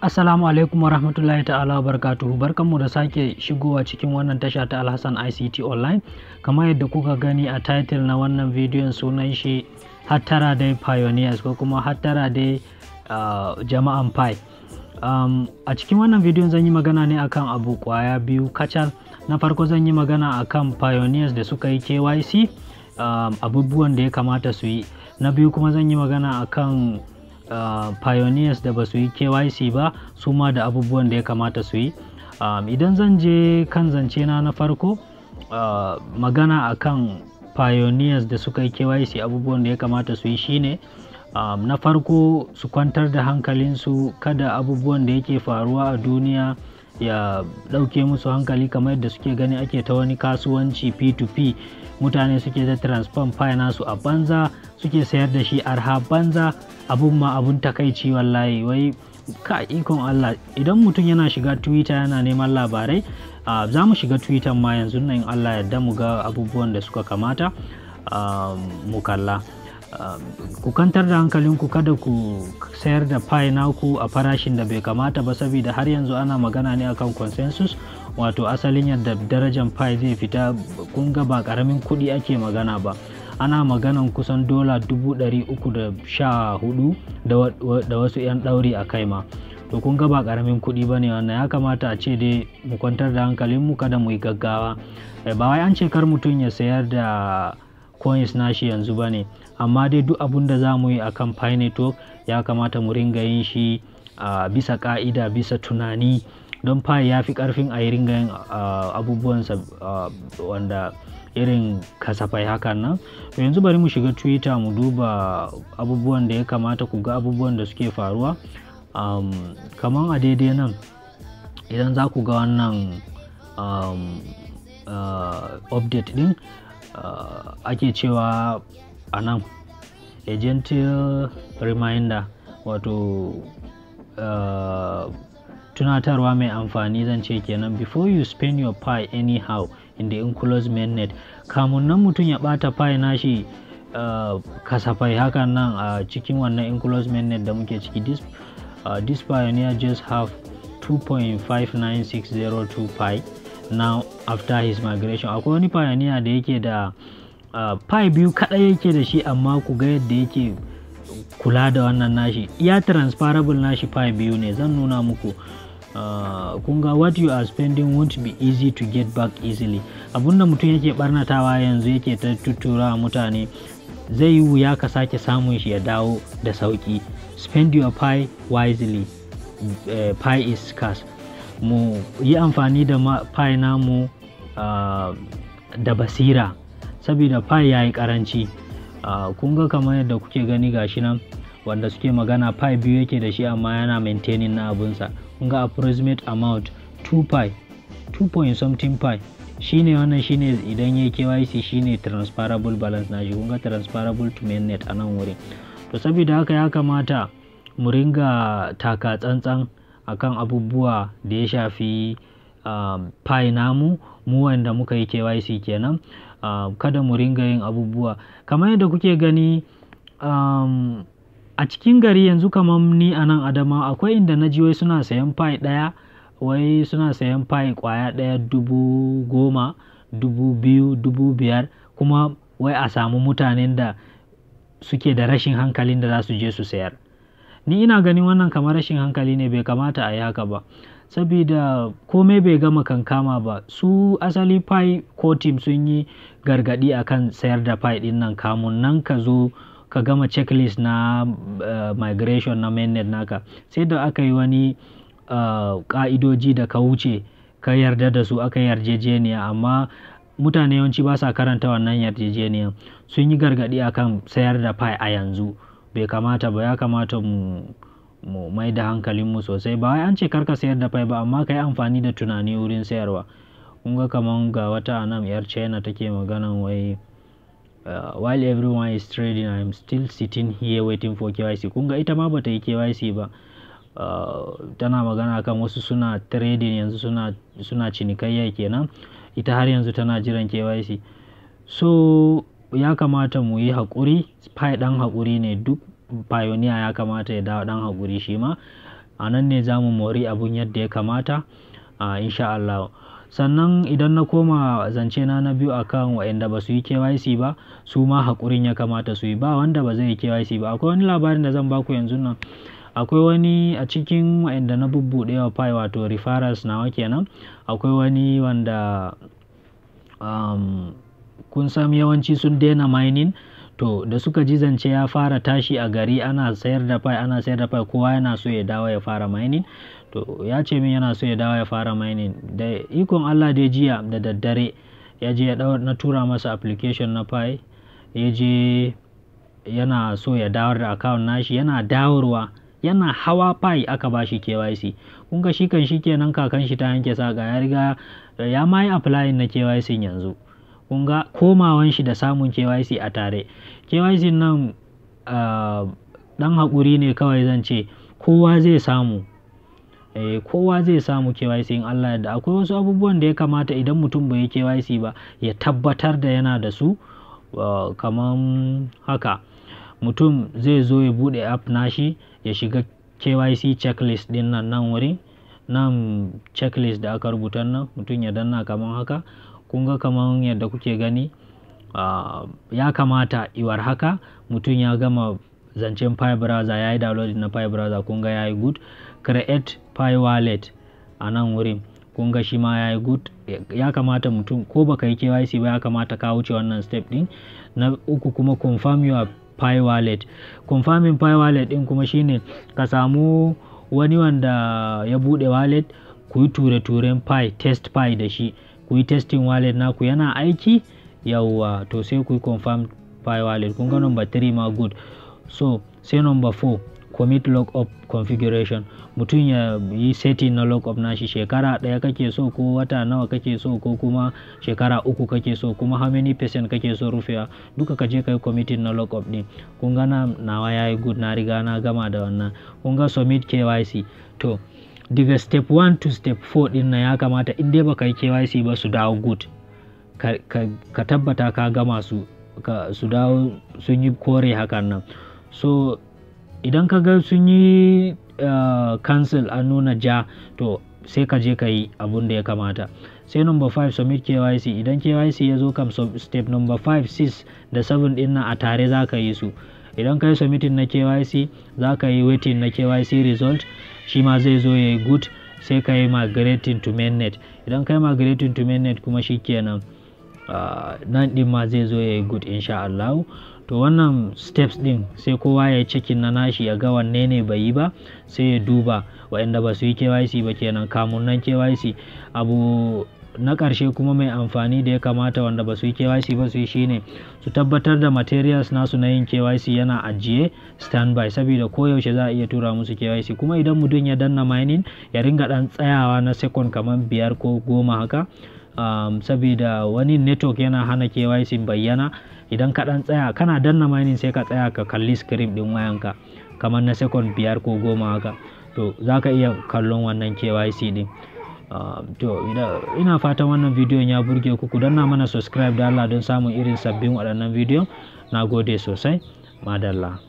Assalamu alaikum warahmatullahi ta'ala wa barakatuhu. Barkanmu da sake shigowa cikin wannan tasha ta Alhassan ICT Online. Kamar yadda kuka gani a title na wannan bidiyon, sunan shi "Hattara dai Pioneers" ko kuma "Hattara dai jama'an Pi". A cikin wannan bidiyon zan yi magana ne akan abu kwaya biyu kacal. Na farko, zan yi magana akan pioneers da suka yi KYC, abubuwan da ya kamata su yi. Na biyu kuma, zan yi magana akan pioneers da ba su yi KYC ba, su ma da abubuwan da ya kamata su yi. Idan zan je kan zance na na farko, magana akan pioneers da suka yi KYC, abubuwan da ya kamata su yi shine, na farko, su kwantar da hankalinsu, kada abubuwan da yake faruwa a duniya ya ɗauke musu hankali, kamar yadda suke gani ake ta wani kasuwanci P2P, mutane suke ta transfer Pi nasu a banza, suke sayar da shi arha banza. Abun ma abun takaici wallahi. Wai ka ikon Allah, idan mutum yana shiga Twitter yana neman labarai, za mu shiga Twitter ma yanzu nan in Allah yadda, mu ga abubuwan da suka kamata mu kalla. Ku kwantar da hankalinku, kada ku sayar da Pi naku a farashin da bai kamata ba, saboda har yanzu ana magana ne akan consensus, wato asalin yadda darajar Pi zai fita. Kun ga ba karamin kuɗi ake magana ba, ana maganan kusan $314,000 da wasu 'yan ɗauri a kai ma. To kun ga ba karamin kuɗi ba ne wannan. Ya kamata a ce dai mu kwantar da hankalinmu, kada mu yi gaggawa. Ba wai an ce kar mutum ya sayar da coins nashi yanzu ba ne, amma dai duk abun da za mu yi akan Pi Network ya kamata mu ringa yin shi a bisa ka'ida, bisa tunani, don Pi ya fi karfin a yi ringa yin abubuwansa wanda irin kasafai hakan nan. Yanzu bari mu shiga Twitter mu duba abubuwan da ya kamata ku ga, abubuwan da suke faruwa. Kaman a daidai nan, idan za ku ga wannan update din, ake cewa a nan "A gentle reminder", wato tunatarwa mai amfani zan ce kenan: "Before you spend your Pi anyhow in the enclosed mainnet." Kamun nan mutum ya bata Pi nashi kasafai hakan nan a cikin wannan enclosed mainnet da muke ciki. This pioneer just have 2.59602 Pi now after his migration. Akwai wani pioneer da yake da Pi biyu kadai yake da shi, amma ku ga yadda yake kula da wannan nashi. Iya transferable nashi Pi biyu ne. Zan nuna muku. Kun ga, "What you are spending won't be easy to get back easily." Abunda mutum yake barnatawa yanzu, yake ta tuttura mutane, zai yi wuya ka sake samun shi ya dawo da sauki. "Spend your Pi wisely, Pi is scarce." Mu yi amfani da Pi namu da basira, saboda Pi ya yi karanci. Kun ga kamar yadda kuke gani, gashi nan wanda suke magana, Pi biyu yake da shi amma yana maintaining na abunsa. Kun ga approximate amount 2 Pi, 2 point something Pi shine wannan. Shine idan yayi KYC, shine transferable balance na shi. Kun ga transferable to mainnet a nan wurin. To saboda haka ya kamata mu ringa taka tsantsan akan abubuwa da ya shafi Pi namu, mu wanda muka yi KYC kenan. Kada mu ringa yin abubuwa kamar yadda kuke gani a cikin gari yanzu. Kamar ni a nan Adamawa, akwai inda na ji wai suna sayan Pi ɗaya, wai suna sayan Pi kwaya ɗaya 10,000, 2,000, 5,000, kuma wai a samu mutanen da suke da rashin hankalin da za su je su sayar. Ni ina ganin wannan kamar rashin hankali ne, bai kamata a yi haka ba, sabida komai bai gama kankama ba. Su asali Pi Core Team sun yi gargadi akan sayar da Pi din nan kamun nan ka zo ka gama checklist na migration na mainnet naka, sai da aka yi wani ka'idoji da ka wuce ka yarda da su, aka yarjejeniya, amma mutane yawanci ba sa karanta wannan yarjejeniyan. Sun yi gargadi akan sayar da Pi a yanzu bai kamata ba. Ya kamata mu mai da hankalinmu sosai. Ba wai an ce kar ka sayar da Pi ba, amma ka yi amfani da tunani wurin sayarwa. Kun ga kaman ga wata nan yar China take maganan wai, "While everyone is trading, I am still sitting here waiting for KYC." Kun ga ita ma bata yi KYC ba. Tana magana kan wasu suna trading yanzu, suna cinikayya kenan, ita har yanzu tana jiran KYC. So ya kamata mu yi haƙuri. Pi ɗan haƙuri ne. Duk pioneer ya kamata ya dawo ɗan haƙuri shi ma. A nan ne za mu mori abun yadda ya kamata, insha Allah. Sannan idan na koma zance na na biyu akan waɗanda ba su yi KYC ba, su ma haƙurin ya kamata su yi. Ba wanda ba zai yi KYC ba. Akwai wani labarin da zan baku yanzun nan. Akwai wani a cikin waɗanda na bubbuɗe wa Pi, wato referrals nawa kenan. Akwai wani wanda kun san yawanci sun daina mining. To da suka ji zance ya fara tashi a gari, ana sayar da Pi, ana sayar da Pi, kowa yana so ya dawo ya fara mining. To ya ce min yana so ya dawo ya fara mining. Da ikon Allah dai, jiya da daddare ya je ya ɗau, na tura masa application na Pi, ya je yana so ya dawar da account nashi, yana dawarwa, yana hawa Pi aka bashi KYC. Kun ga shi kan shi kenan, kakan shi ta yanke saka, ya riga ya ma yi applying na KYC yanzu. Kun ga komawan shi da samun KYC a tare. KYC nan ɗan haƙuri ne kawai zan ce, kowa zai samu. Eh, kowa zai samu KYC in Allah yadda. Akwai wasu abubuwan da ya kamata idan mutum bai yi KYC ba ya tabbatar da yana da su, kaman haka. Mutum zai zo ya buɗe app nashi, ya shiga KYC checklist ɗin nan, nan wurin. Nan checklist da aka rubuta nan, mutum ya danna kaman haka. Kun ga kaman yadda kuke gani, ya kamata iwar haka mutum ya gama zancen Pi Browser, ya yi downloading na Pi Browser, kun ga ya yi good. Create Pi wallet a nan wurin, kun ga shi ma ya yi good. Ya kamata mutum ko baka yi KYC ba, ya kamata ka wuce wannan step ɗin. Na uku kuma, confirm your Pi wallet. Confirming Pi wallet ɗin kuma shine ka samu wani wanda ya buɗe wallet, ku yi ture-turen Pi, test Pi da shi. Ku yi testing wallet naku yana aiki, yauwa, to sai ku yi confirm Pi wallet. Kun ga number 3 ma good. So sai number 4, commit lock up configuration. Mutum ya yi setting na lock up nashi, shekara ɗaya kake so, ko wata nawa kake so, ko kuma shekara 3 kake so, kuma how many percent kake so rufewa, duka ka je ka yi committing na lock up ɗin. Kun ga na nawa ya yi good, na riga na gama da wannan. Kun ga submit KYC. To daga step 1 to step 4 ɗin nan, ya kamata in dai baka yi KYC ba su dawo good. Ka tabbata ka gama su, su dawo sun yi kore hakan nan. So idan ka ga sun yi cancel, an nuna ja, to sai ka je ka yi abun da ya kamata. Sai number 5, submit KYC. Idan KYC ya zo kam, step number 5, 6 da 7 ɗin nan a tare za ka yi su. Idan ka yi submitting na KYC, za ka yi waiting na KYC result, shi ma zai zo ya yi good, sai ka yi migrating to mainnet. Idan ka yi migrating to mainnet kuma, shi kenan, nan ɗin ma zai zo ya yi good insha Allah. To wannan steps ɗin sai kowa ya yi checking na nashi, ya ga wanne ne bai yi ba, sai ya duba, waɗanda ba su yi KYC ba kenan, kamun nan KYC. Abu na ƙarshe kuma mai amfani da ya kamata wanda ba su yi KYC ba su yi shine su tabbatar da materials nasu na yin KYC yana ajiye standby, saboda koyaushe za a iya tura musu KYC. Kuma idan mutum ya danna mining, ya ringa ɗan tsayawa na second kamar 5 ko 10 haka, saboda wani network yana hana KYC bayyana. Idan ka ɗan tsaya, kana danna mining sai ka tsaya ka kalli screen ɗin wayanka kamar na second 5 ko 10 haka, to za ka iya kallon wannan KYC ɗin. To ina fatan wannan bidiyon ya burge ku. Ku danna mana subscribe da Allah don samun irin sabbin waɗannan bidiyon. Na gode sosai, madalla.